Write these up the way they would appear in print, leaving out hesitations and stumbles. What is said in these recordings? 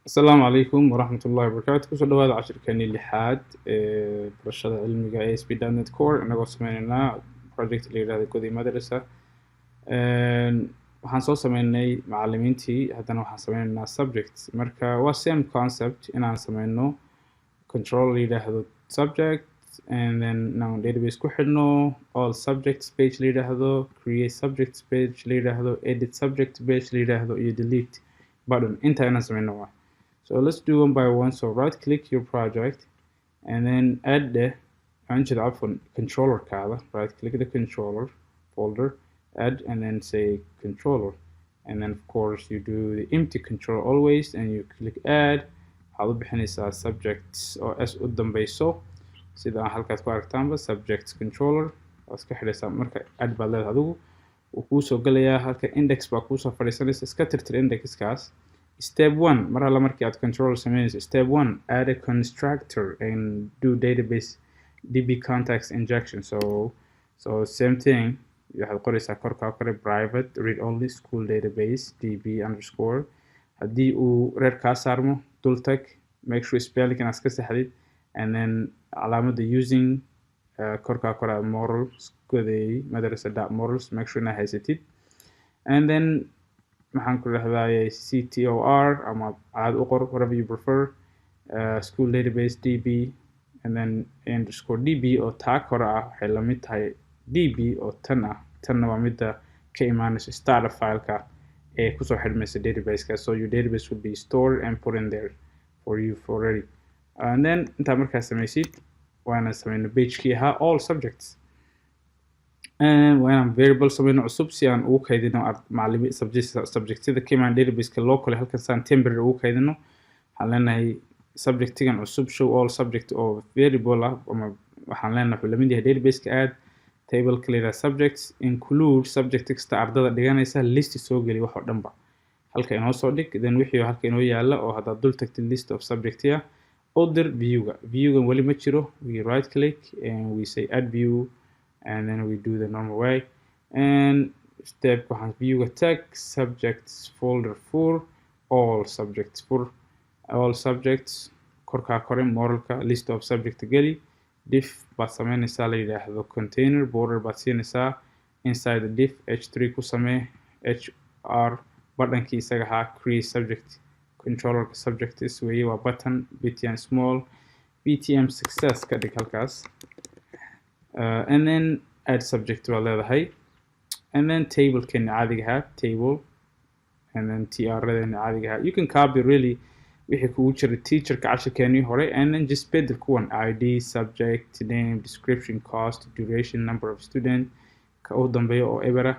Asalaamu calaykum waraxmat ullahi wabarakaatu. Kusoo dhawaada cashirkeenii lixaad ee barashada cilmiga ASP.NET Core, inagoo sameyneynaa project la yidhahdo Goday Madrasa. Waxaan soo sameynay macalimiintii, haddana waxaan sameyneynaa subjects. Marka waa same concept, inaan sameyno control la yidhaahdo subject and then inaan database ku xidhno, all subjects page la yidhaahdo, create subjects page la yidhaahdo, edit subject page la yidhaahdo iyo delete button. Intaa inaan sameyno waa. So let's do one by one. So right click your project and then add the, waxaan jeeda, cafwan, controller kaada. Right click the controller folder, add, and then say controller, and then of course you do the empty controller always, and you click add. Waxaad u bixinaysaa subjects oo s u dambeyso, sida aan halkaas ku aragtaanba. Subjects controller waad iska xidhaysaa. Marka add baad leedahay, adigu wuu kuusoo gelayaa halka index baa kuusoo fadhiisanaysa. Iska tirtir indexkaas. Step one, mar alla markii aad controller sameynayso, step one, add a constructor and do database DB context injection. So same thing, waxaad qoraysaa korkaa kore private read only school database db underscore. Haddii uu reer kaa saarmo, dul tag, make sure spelling inaad iska saxdid, and then calaamadda using korkaa kore model Goday Madrasa dot models, make sure inaad haysatid. And then maxaan ku dhahdaye ctor ama caad u qor, whatever you prefer, school database db and then underscore db oo taa kore ah waxay la mid tahay db oo tan ah. Tanna waa midda ka imaanaysa startup fileka ee kusoo xidhmaysa databaseka. So your database will be stored and put in there for you for ready. And then intaa markaa samaysid, waana sameyno pagekii ahaa all subjects. Waa inaan variable sameyno cusub si aan ugu kaydino macalimi subjectyada ka imaan databaseka locally halkan, saan temporary ugu kaydino. Waxaan leenahay subjectigan cusub show all subject oo variable ah, ama waxaan leenahay wuxuu lamid yahay databaseka add tableka la yidhaha subjects, include subject kasta ardada dhiganaysa, list soo geli, wax oo dhanba halka inoo soo dhig. Then wixii halka inoo yaala oo haddaad dul tagtid list of subject ah u dir viewga. Viewgan weli ma jiro. We right click and we say add view, and then we do the normal way and step. Waxaan viewga tag subjects folder for all subjects, for all subjects. Korkaa kore modelka list of subject geli. Div baad sameynaysaa la yidhaahdo container, border baad siinaysaa. Inside the div h3 ku samee, hr buttonkii isaga ahaa create subject controllerka subjects weeye, waa button btn small, btn success ka dhig halkaas, and then add subject baad leedahay, and then tablekeeni caadiga ahaa table, and then tr-adeeni caadiga ahaa. You can copy really wixii kugu jira teacherka cashirkeenii hore and then just bedel kuwan: id, subject name, description, cost, duration, number of student, ka u dambeeya oo ebera.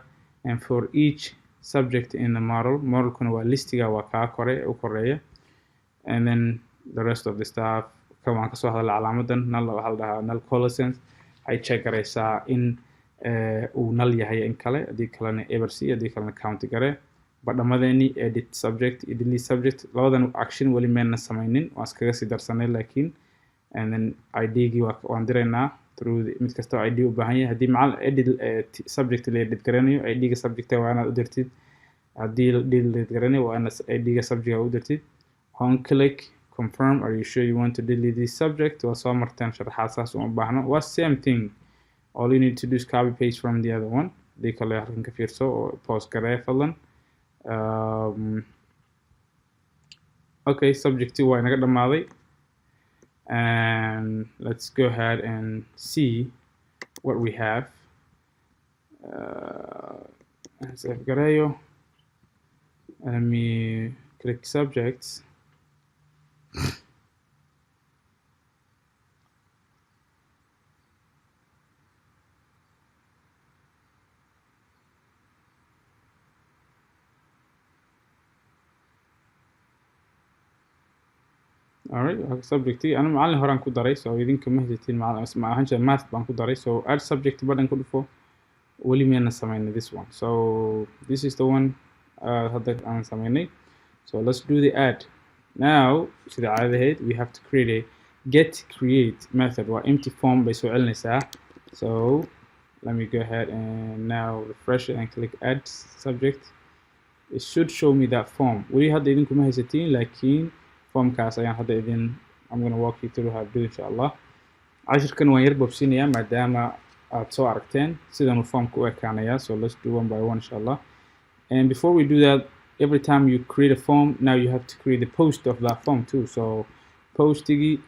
And for each subject in the model, modelkuna waa listiga, waa kaa kore u koreeya, and then the rest of the staff ka waan kasoo hadalay. Calaamadan null waxaa la dhahaa null coalescence, waxay check garaysaa in uu null yahay in kale. Haddii kalena eber c, haddii kalena count gare. Badhamadeeni edit subject iyo delete subject, labadan action weli mayna sameynin, waan iskaga sii darsanay laakiin. And then id-gii waan diraynaa through mid kasta oo id u baahan yahay. Haddii macalin edit subject la edit garanayo, id-ga subjecta waa inaad u dirtid. Haddii la delete garanayo, waa inaad id-ga subjecta u dirtid. On click confirm, are you sure you want to delete this subject? Waa soo marteen sharaxaad, saas uma baahno. Waa same thing, all you need to do is copy paste from the other one. Haddii kale halkan ka fiirso oo pause garee fadlan. Okay, subject waa inaga dhamaaday, and let's go ahead and see what we have. Save gareeyo. Let me click subjects. Alright, subject ana macallin horaan ku daray, so idinka ma haysatiin macallin ma ahan jira. Math baan ku daray, so add subject button ku dhufo. Weli miyana sameynay this one. So this is the one hadda aan sameynay. So let's do the add now. Sida caadada ahayd, we have to create a get create method. Waa empty form bay soo celinaysaa. So let me go ahead and now refresh it and click add subject. It should show me that form. Weli hadda idinkuma haysatiin, laakiin Formkaas ayaan hadda idin, I'm gonna walk you through how to do, insha Allah. Cashirkan waan yar bobsinayaa maadaama aad soo aragteen sidanuu formka u ekaanayaa. So let's do one by one, insha Allah. And before we do that, every time you create a form, now you have to create the post of that form too. So postigii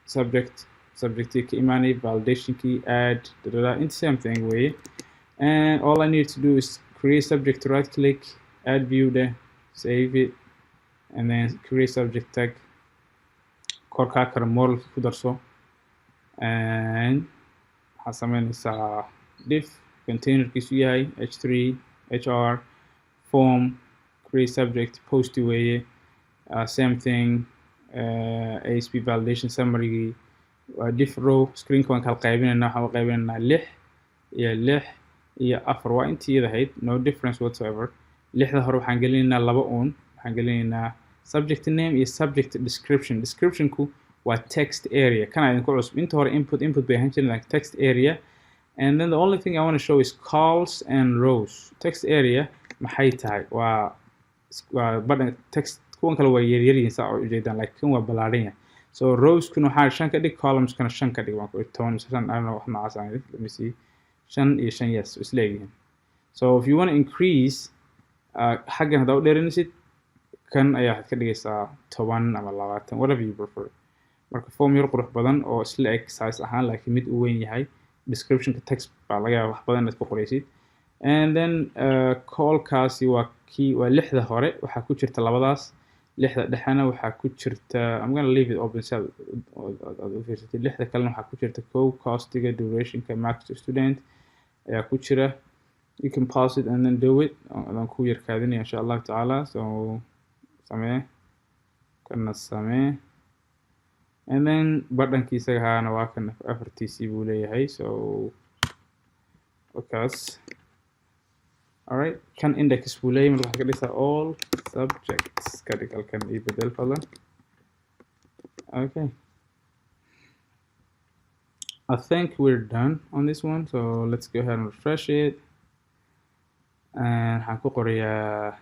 subject, subjectii ka imaanay, validationkii, add da, da, da, in same thing way. And all I need to do is create subject, right click, add view there, save it, and then create subject tag. Korkaa kale modelka ku darso, and waxaa sameynaysaa div containerkiisu yahay h3 hr form create subject post weeye. Same thing, ASP validation summary waa div row. Screenka waan kala qaybinaynaa, waxaan u qaybinaynaa lix iyo lix iyo afar, waa intii iyada ahayd, no difference whatsoever. Lixda hore waxaan gelinaynaa laba uun, waxaan gelinaynaa subject name iyo subject description. Descriptionku waa text area, kana idinku cusub. Inta hore input bay ahaan jirin, like text area. And then the only thing I want to show is cols and rows. Text area maxay tahay? Waa badhan text. Kuwan kale waa yaryar yihiin, saa ujeedaan, like kan waa ballaaran yahay. So rowskuna waxaa shan ka dhig, columnskana shan ka dhig, waan ku 10 mise shan, I don't know, wax noocaas aan idhi. Let me see, shan iyo shan, yes, isla egyihiin. So if you want to increase xaggan haddaa u dheerinaysid, kan ayaa waxaad ka dhigaysaa 10 ama 20, whatever you prefer. Marka form yar qurux badan oo isla eg size ahaan, laakiin mid uu weyn yahay, descriptionka text baa laga yaaba wax badan inaad ku qoraysid. And then colkaasi waa kii, waa lixda hore waxaa ku jirta labadaas, lixda dhexena waxaa ku jirta, I'm gonna leave it open si aad u fiirsatid. Lixda kalena waxaa ku jirta kow, costiga, durationka, max student ayaa ku jira. You can pause it and then do it, adaan ku yarkaadinaya, insha Allahu tacaala. So samee kana, samee, and then badhankii isaga ahaana waa kan, afartiisii buu leeyahay. So wakaas. Alright, kan index buu leeyahay. Marka waxaad ka dhigtaa all subjects ka dhig, halkan ii bedel fadlan. Okay, I think we're done on this one, so let's go ahead and refresh it. And waxaan ku qorayaa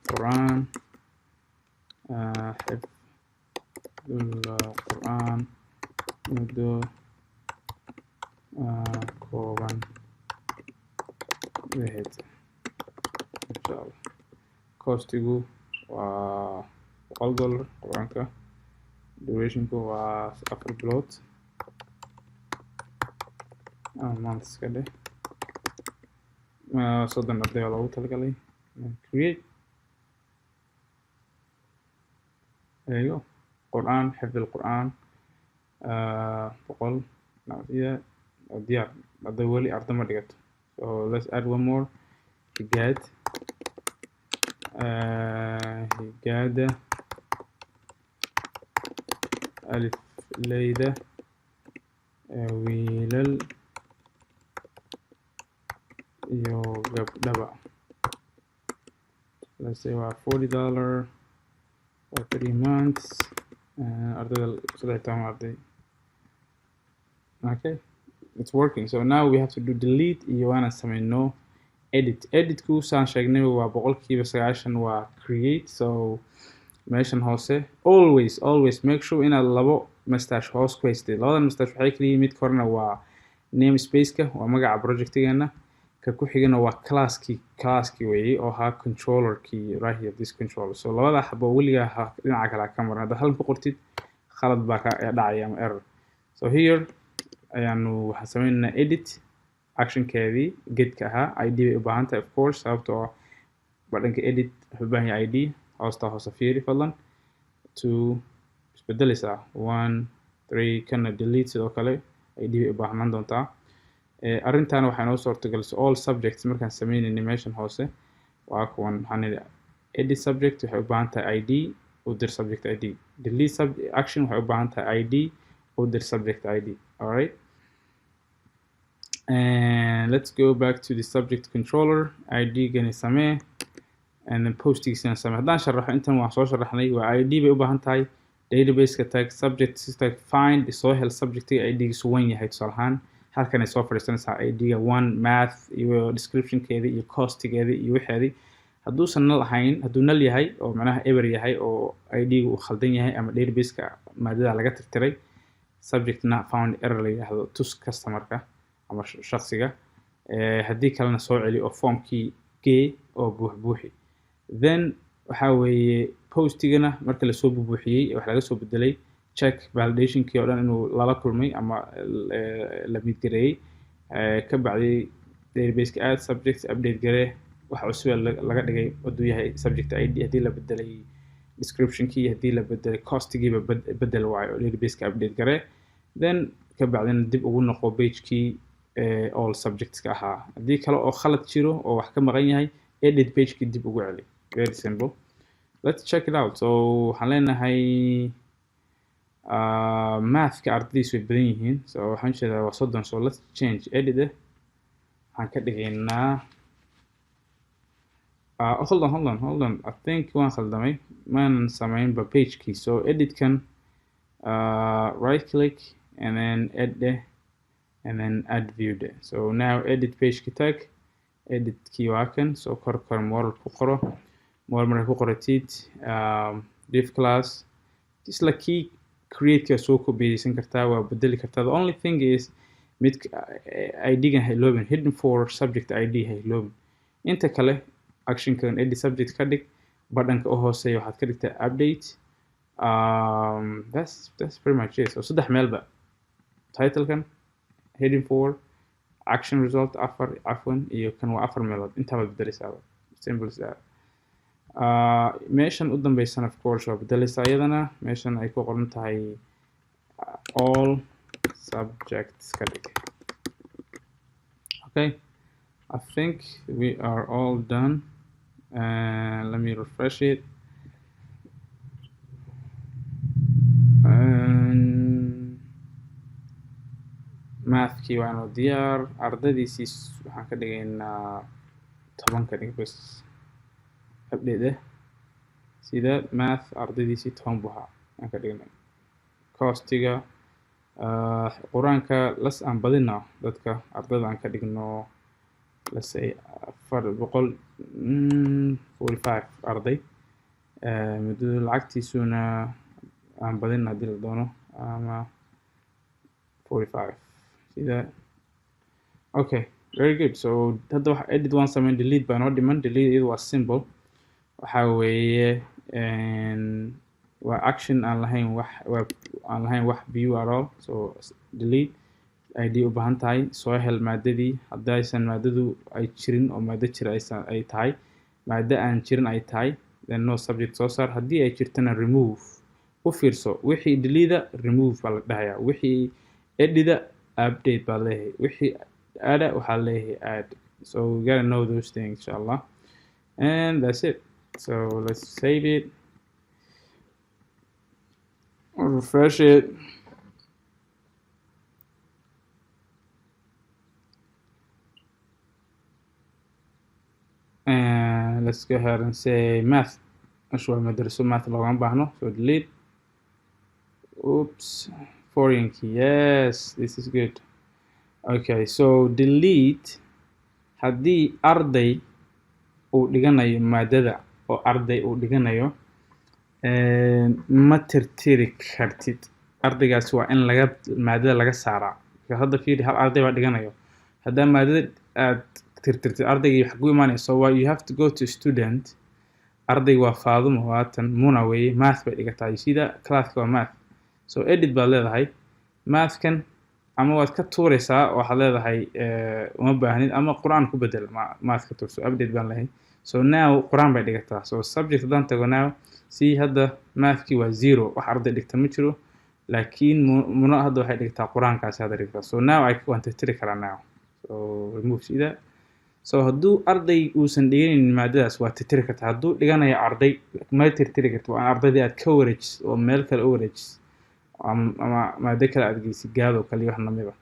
Quran, xifdul Quran muddo kooban gudaheed, insha Allah. Costigu waa $100 Qur-aanka, durationku waa 4 bilood ama months ka dheh, 30 arday oo loogu talagalay. Create. There you go. Quran, xifd al-Quran, 100 diyaar. Hadda weli arda ma dhigato, so let's add one more. Higaad, higaada alif leyda, wiilal iyo gabdhaba. Let's say waa $40 for 3 months, ardayda 13 arday. Okay, it's working. So now we have to do delete iyo waana sameyno edit. Editku saan sheegnay waa 90% waa create. So meeshan hoose, always, always make sure inaad labo mustache hoos ku haystay. Labadan mustache waxay kala yihiin, mid korna waa namespaceka, waa magaca projectigeena, ka ku xigana waa classkii weeye oo ahaa controllerkii, right here, this controller. So labada xabo weligaa ha dhinaca kale ha ka maran. Haddaad halkan ku qortid, khalad baa ka dhacaya ama error. So here ayaanu waxaan sameynaynaa edit actionkeedii getka ahaa. ID bay u baahan tahay, of course, sababtoo ah badhanka edit wuxuu u baahan yahay ID. Hoosta hoose fiiri fadlan, two isbedeleysaa, one, three. Kana delete sidoo kale ID bay u baahnaan doontaa. Arrintan waxay noo suurtagalisay all subjects markaan sameynaynay meeshan hoose waa kuwan. Waxaan nidhi edit subject waxay u baahan tahay ID, u dir subject ID. Delete sub action waxay u baahan tahay ID, u dir subject ID. Alright, and let's go back to the subject controller. ID gani samee and then postigiisana samee. Haddaan sharaxo intan waan soo sharaxnay, waa ID bay u baahan tahay, database-ka tag, subject tag, find, soo hel subjectiga ID-giisu 1 yahay tusaale ahaan. Halkanay soo fadhiisanaysaa ID-ga one math iyo descriptionkeedii iyo costigeedii iyo wixeedii. Hadduusan null ahayn, hadduu null yahay oo macnaha eber yahay oo ID-ga uu khaldan yahay ama database-ka maadada laga tirtiray, subject not found error la yidhaahdo tus customerka ama shakhsiga. Haddii kalena soo celi oo formkii gee oo buux buuxi. Then waxaa weeye postigana marka lasoo bubuuxiyey, wax laga soo bedelay, check validationkii oo dhan inuu lala kulmay ama la meet gareeyey. Ka bacdi databaseka add subject, update garee wax cusub ee laga dhigay, hadduu yahay subject ID, haddii la bedelay descriptionkii, haddii la bedelay costigiiba, bedel waayo oo databaseka update garee. Then ka bacdina dib ugu noqo pagekii all subjectska ahaa. Haddii kale oo khalad jiro oo wax ka maqan yahay, edit pagekii dib ugu celi. Very simple. Let's check it out. So waxaan leenahay mathka ardaydiisu way badan yihiin, so waxaan jeedaa waa 30. So let's change, edit eh, waxaan ka dhigaynaa hold on, hold on, hold on. I think waan khaldamay, maanan samaynba pagekii. So editkan right click and then edit and then add view de. So now edit pageki tag, editkii waa kan. So kor kor model ku qoro, model marka ku qoratid, div class isla key create-ka soo kobiyeysan kartaa, waa bedeli kartaa. The only thing is mid ID-gan ha iloobin, hidden for subject ID ha iloobin. Inta kale actionkan edit subject ka dhig, badhanka u hooseeya waxaad ka dhigtaa update. That's pretty much it. So saddex meelba, titlekan, heading for, action result afar, cafwan, iyo kan waa afar meelood, intaa baad bedeleysaaba. Simple as that. Meeshan u dambeysana of course waa bedeleysaa iyadana, meeshan ay ku qoran tahay all subjects ka dhig. Okay, I think we are all done. Let me refresh it. And mathkii waa inuu diyaar. Ardaydiisii waxaan ka dhigaynaa 10 ka dhig bas. Update eh, sida math ardaydiisii 10 buu ahaa aan ka dhignay. Costiga qur-aanka las aan badino, dadka ardayda aan ka dhigno, let's say 400 45 arday. Muddada lacagtiisuna aan badin haddii la doono, ama 45 sida. Okay, very good. So hadda waxa edit waan sameyn, delete baa noo dhiman. Delete iyadu waa simple, waxa weeye waa action aan lahayn wax, waa aan lahayn wax view at all. So delete id u baahan tahay, soo hel maadadii. Haddaysan maadadu ay jirin oo maado jira aysan ay tahay, maado aan jirin ay tahay, then no subject soo saar. Haddii ay jirtana remove. U fiirso, wixii delete remove baa la dhahayaa, wixii edit update baa leeyahay, wixii add waxaa leeyahay add. So we gotta know those things, inshallah. And that's it. So let's save it, refresh it. And let's go ahead and say math مش waa madraso, math loogama baahno, so delete. Oops, foreign key. Yes, this is good. Okay, so delete haddii arday uu dhiganayo maadada oo arday uu dhiganayo, ma tirtiri kartid ardaygaas, waa in laga maadada laga saaraa. Marka hadda fiiri, hal arday baa dhiganayo. Haddaa maadada aad tirtirtid, ardaygii wax ku imaanaya. So you have to go to student. Ardayga waa Faadumo, waatan Muna weeye, math bay dhigataa. You see that classka waa math. So edit baad leedahay mathkan, ama waad ka tuuraysaa oo waxaad leedahay uma baahnid, ama qur-aan ku bedel math ka tuur. So update baan leeyahay. So now qur-aan bay dhigataa. So subject haddaan tago now, see, hadda mathkii waa zero, wax arday dhigta ma jiro, laakiin Muna hadda waxay dhigtaa qur-aankaasi hadda dhigtaa. So now I waan tirtiri karaa now. So remove, see that? So hadduu arday uusan dhiganaynin maadadaas, waa tirtiri kartaa. Hadduu dhiganayo arday, ma tirtiri kartid, waa in ardaydii aad ka wareejisid oo meel kale u wareejisid ama maado kale aad geysid, gaadoo kale iyo wax lamid ah.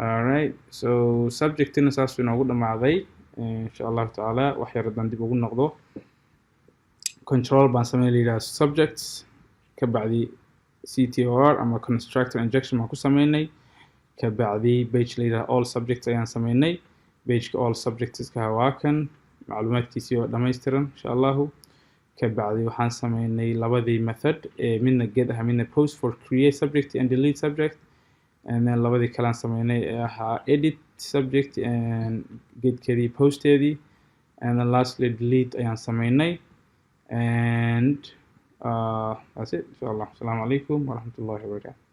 Alright, so subjectina saasuu inoogu dhamaaday, insha Allahu tacaala. Wax yar haddaan dib ugu noqdo, control baan sameyn la yidhaha subjects, ka bacdi CTOR ama constructor injection baan ku sameynay. Kabacdi page la yidhaha all subjects ayaan sameynay. Pageka all subjectska waa kan, macluumaadkiisii oo dhammaystiran, insha Allahu. Kabacdi waxaan sameynay labadii method ee midna get ah, midna post, for create subject and delete subject. And then labadii kalean sameynay ee ahaa edit subject and getkeedii, posteedii, and then lastly delete ayaan sameynay. And that's it, insha Allah. Asalaamu calaykum waraxmatullahi wabarakatu.